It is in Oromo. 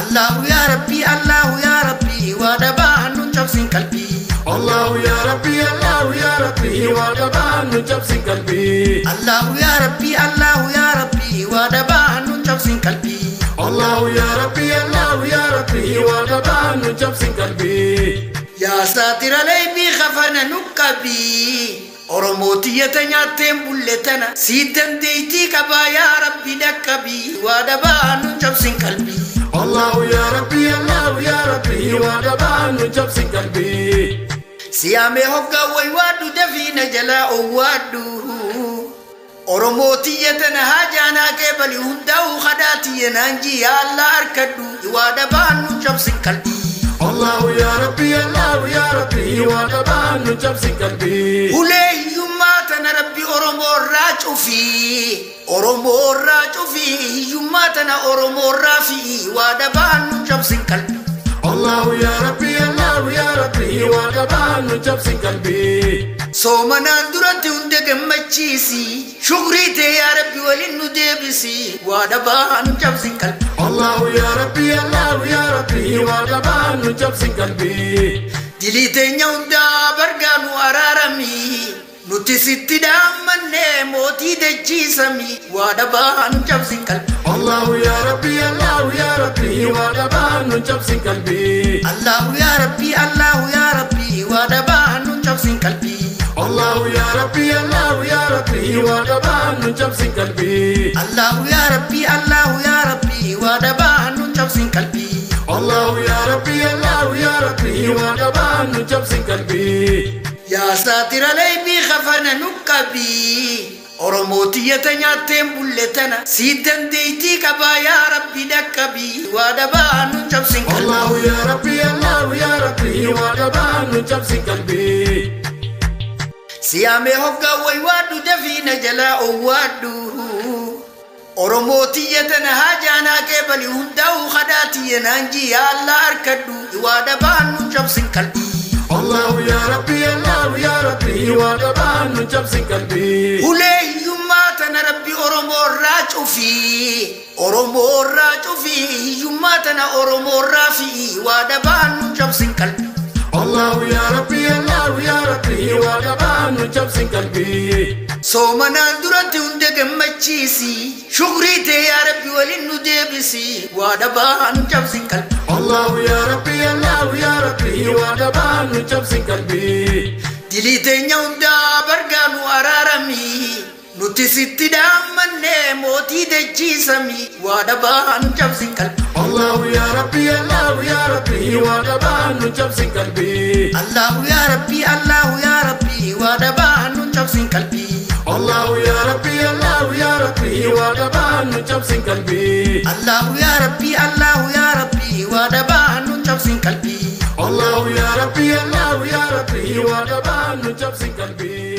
Allahu yaa Rabbii, Allahu yaa Rabbii, waa dhabaan nun cabsin qalbii. Allahu yaa Rabbii, Allahu yaa Rabbii, waa dhabaan nun cabsin qalbii. Allahu yaa Rabbii, Allahu yaa Rabbii, waa dhabaan nun cabsin qalbii. Allahu yaa Rabbii, Allahu yaa Rabbii, waa dhabaan nun cabsin qalbii. Yaa saatira leeybii kafana nu qabii. Oromoo tiyyata nyaatteen bulle tana sii dandeeytii qabaa yaa Rabbi dhaqqabii waa dhabaan nun cabsin qalbii. Allahu yaa Rabbii, Allahu yaa Rabbii, waa dhabaan nun cabsin qalbii. Siyaamee hoggaa waywaadhu dafiina jalaa owwaadhu. Oromoo tiyya tana haajaanaa qeebali hundaa'uu kadhaa tiyya naan jii yaa Allah harkadhu waa dhabaan nun cabsin qalbii. Allahu yaa Rabbii, Allahu yaa Rabbii, waa dhabaan nun cabsin qalbii. Ulee hiyyummaa tana Rabbi Oromoo irraa cufii. Oromoo irraa cufii hiyyummaa tana Oromoo irraa fi'i waa dhabaan nun cabsin qalbii. Allahu yaa Rabbii, Allahu yaa Rabbii, waa dhabaan nun cabsin qalbii. Soomanaan duratti hunda gammachiisi. Shukrii ta'e yaa Rabbi waliin nu deebisi. Waa dhabaan nun cabsin qalbii. Allahu yaa Rabbii, Allahu yaa Rabbii, waa dhabaan nun cabsin qalbii. Dilii teenya hundaa bargaa nu araarami. Nuti sitti dhaammannee mootii dachiisami. Waa dhabaan nun cabsin qalbii. Allahu yaa Rabbii, Allahu yaa Rabbii, waa dhabaan nun cabsin qalbii. Allahu yaa Rabbii, Allahu yaa Rabbii, waa dhabaan nun cabsin qalbii. Allahu yaa Rabbii, Allahu yaa Rabbii, waa dhabaan nun cabsin qalbii. Allahu yaa Rabbii, Allahu yaa Rabbii, waa dhabaan nun cabsin qalbii. Allahu yaa Rabbii, Allahu yaa Rabbii, waa dhabaan nun cabsin qalbii. Yaa saatira leeybii kafana nu qabii. Oromoo tiyyata nyaatteen bulle tana sii dandeeytii qabaa yaa Rabbi dhaqqabii waa dhabaan nun cabsin qalbii. Allahu yaa Rabbii, Allahu yaa Rabbii, waa dhabaan nun cabsin qalbii. Siyaamee hoggaa waywaadhu dafiina jalaa owwaadhu. Oromoo tiyya tana haajaanaa qeebali hundaa'uu kadhaa tiyya naan jii yaa Allah harkadhu waa dhabaan nun cabsin qalbii. Allahu yaa Rabbii, Allahu yaa Rabbii, waa dhabaan nun cabsin qalbii. Ulee hiyyummaa tana Rabbi Oromoo irraa cufii. Oromoo irraa cufii hiyyummaa tana Oromoo irraa fi'i waa dhabaan nun cabsin qalbii. Allahu yaa Rabbii, Allahu yaa Rabbii, waa dhabaan nun cabsin qalbii. Soomanaan duratti hunda gammachiisi. Shukrii ta'e yaa Rabbi waliin nu deebisi. Waa dhabaan nun cabsin qalbii. Allahu yaa Rabbii, Allahu yaa Rabbii, waa dhabaan nun cabsin qalbii. Dilii teenya hundaa bargaa nu araarami. Nuti sitti dhaammannee mootii dachiisami. Waa dhabaan nun cabsin qalbii. Allahu yaa Rabbii, Allahu yaa Rabbii, waa dhabaan nun cabsin qalbii. Allahu yaa Rabbii, Allahu yaa Rabbii, waa dhabaan nun cabsin qalbii. Allahu yaa Rabbii, Allahu yaa Rabbii, waa dhabaan nun cabsin qalbii. Allahu yaa Rabbii, Allahu yaa Rabbii, waa dhabaan nun cabsin qalbii. Allahu yaa Rabbii, Allahu yaa Rabbii, waa dhabaan nun cabsin qalbii.